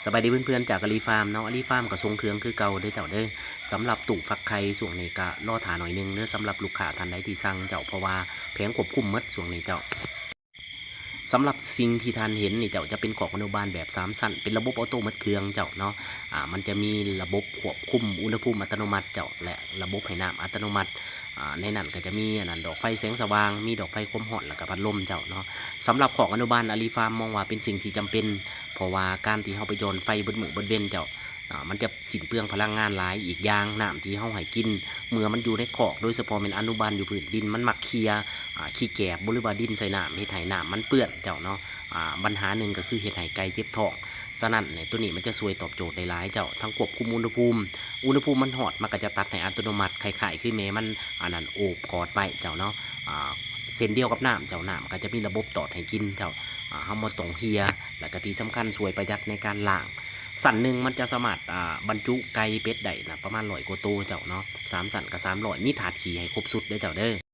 ສະບາຍດີເພື່ອນໆ ຈາກອາລີຟາມເນາະ, ອາລີຟາມກໍສົ່ງເຄື່ອງຄືເກົ່າເດີເຈົ້າເດີ. ສຳລັບຕູ້ຟັກໄຂ່ຊ່ວງນີ້ກໍລໍຖ້າໜ້ອຍໜຶ່ງເດີ ສຳລັບລູກຄ້າທ່ານໃດທີ່ສັ່ງເຈົ້າ, ເພາະວ່າແຜງຄວບຄຸມໝົດຊ່ວງນີ້ເຈົ້າ. ສຳລັບສິ່ງທີ່ທ່ານເຫັນນີ້ເຈົ້າ ຈະເປັນຄອກອະນຸບານແບບສາມຊັ້ນ ເປັນລະບົບອອໂຕ້ໝົດເຄື່ອງເຈົ້າເນາະ. ອາ ມັນຈະມີລະບົບຄວບຄຸມອຸນຫະພູມອັດຕະໂນມັດເຈົ້າ ແລະ ລະບົບໃຫ້ນ້ຳອັດຕະໂນມັດ. ອາ ໃນນັ້ນກໍຈະມີອັນນັ້ນ ດອກໄຟແສງສະຫວ່າງ, ມີດອກໄຟຄວາມຮ້ອນ ແລ້ວກໍພັດລົມເຈົ້າເນາະ. ສຳລັບຄອກອະນຸບານ ອາລີຟາມມອງວ່າເປັນສິ່ງທີ່ຈຳເປັນ ເພາະວ່າການທີ່ເຮົາໄປຢ່ອນໄຟເບິດມື້ເບິດເວັນເຈົ້າ ອາ ມັນຈະສິ້ນເປືອງພະລັງງານຫຼາຍ. ອີກຢ່າງ ນ້ຳທີ່ເຮົາໃຫ້ກິນ ເມື່ອມັນຢູ່ໃນຄອກ ໂດຍສະເພາະແມ່ນອະນຸບານຢູ່ພື້ນດິນ ມັນມັກເຄຍ ອາ ຂີ້ແກບບໍ່ ຫຼືວ່າດິນໃສ່ນ້ຳ ເຮັດໃຫ້ນ້ຳມັນເປື້ອນເຈົ້າເນາະ. ອາ ບັນຫາໜຶ່ງກໍຄືເຮັດໃຫ້ໄກ່ເຈັບທ້ອງ. ສະນັ້ນ ໂຕນີ້ມັນຈະຊ່ວຍຕອບໂຈດໄດ້ຫຼາຍເຈົ້າ, ທັງຄວບຄຸມອຸນຫະພູມ, ອຸນຫະພູມມັນຮອດ ມັນກໍຈະຕັດໃຫ້ອັດຕະໂນມັດ ຄ້າຍໆຄືແມ່ມັນອັນນັ້ນໂອບກອດໄວ້ເຈົ້າເນາະ. ອາ ເຊັ່ນດຽວກັບນ້ຳເຈົ້າ, ນ້ຳກໍຈະມີລະບົບຕອດໃຫ້ກິນເຈົ້າ. ອາ ເຮົາບໍ່ຕ້ອງເຮຍ ແລ້ວກໍທີ່ສຳຄັນຊ່ວຍປະຢັດໃນການລ້າງ. ຊັ້ນໜຶ່ງມັນຈະສາມາດ ອາ ບັນຈຸໄກ່ເປັດໄດ້ນະ ປະມານຮ້ອຍກວ່າໂຕເຈົ້າເນາະ, ສາມຊັ້ນກໍສາມຮ້ອຍ ມີທາດຂີ້ໃຫ້ຄົບຊຸດເດີເຈົ້າເດີ.